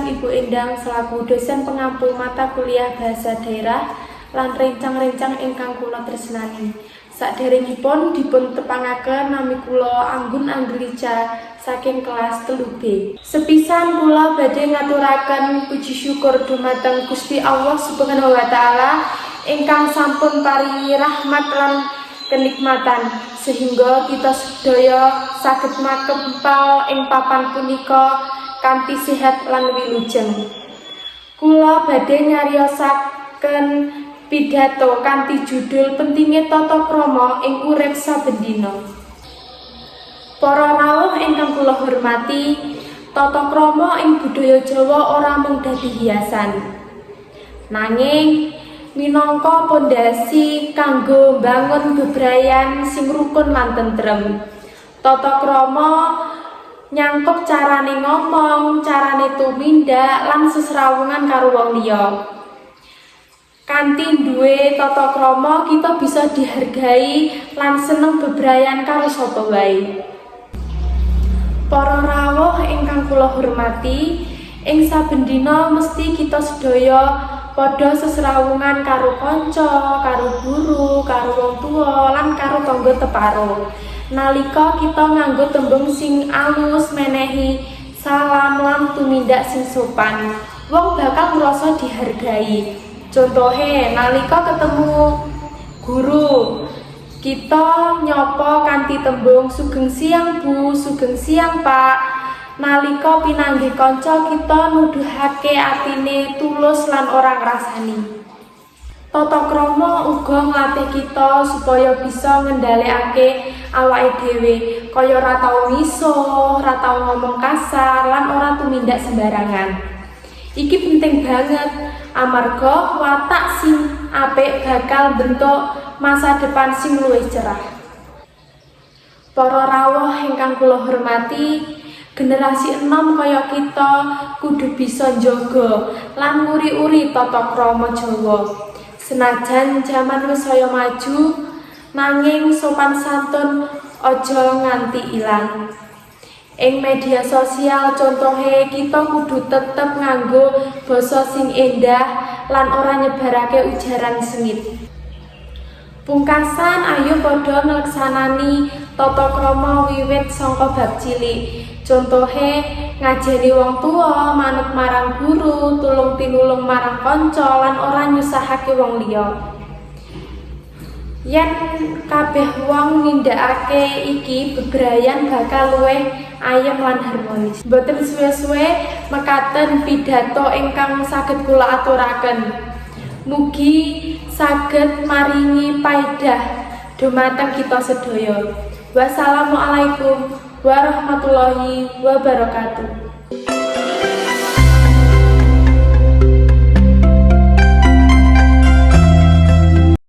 Pisan Ibu Endang selaku dosen pengampu mata kuliah Bahasa Daerah lan rencang-rencang ingkang kula tresnani. Saderengipun dipun tepangaken, nami kula Anggun Anggelica saking kelas 3B. Sepisan kula badhe ngaturaken puji syukur dumateng Gusti Allah Subhanahu wa Taala ingkang sampun paringi rahmat lan kenikmatan sehingga kita sedaya saged makempal ing papan punika kanthi sehat lan wilujeng. Kula badhe nyariosaken pidato kanthi judul "Pentinge Tata Krama ing Urip Saben Dina". Para rawuh ingkang kula hormati, tata krama ing budaya Jawa ora mung dadi hiasan. Nanging minangka pondasi kanggo mbangun bebrayan sing rukun lan tentrem. Tata krama nyangkup carane ngomong, carane tumindak lan sesrawungan karo wong liya. Kanthi duwe tata krama, kita bisa dihargai lan seneng bebrayan karo sapa wae. Para rawuh ingkang kula hormati, ing saben dina mesti kita sedaya padha sesrawungan karo kanca, karo guru, karo wong tuwa, lan karo tangga teparo. Nalika kita nganggo tembung sing alus, menehi salam lan tumindak sing sopan, wong bakal ngrasa dihargai. Contohe, nalika ketemu guru, kita nyapa kanthi tembung "Sugeng siang, Bu", "Sugeng siang, Pak". Nalika pinanggih kanca, kita nuduhake atine tulus lan ora ngrasani. Tata krama uga nglatih kita supaya bisa ngendhalekake awake dhewe, kaya ora tau misuh, ora tau ngomong kasar, lan ora tumindak sembarangan. Iki penting banget amarga watak sing apik bakal bentuk masa depan sing luwih cerah. Para rawuh ingkang kula hormati, generasi enom kaya kita kudu bisa njaga lan nguri-uri tata krama Jawa. Senajan jaman wis saya maju, nanging sopan santun aja nganti ilang. Ing media sosial contohe, kita kudu tetep nganggo basa sing endah lan ora nyebarake ujaran sengit. Pungkasan, ayo padha ngleksanani tata krama wiwit saka bab cilik. Contohe ngajeni wong tuwa, manut marang guru, tulung tinulung marang kanca lan ora nyusahake wong liya. Yen kabeh wong nindakake iki, bebrayan bakal luwih ayem lan harmonis. Mboten suwe-suwe, mekaten pidato ingkang saged kula aturaken. Mugi saged maringi paedah dumateng kita sedaya. Wassalamualaikum warahmatullahi wabarakatuh.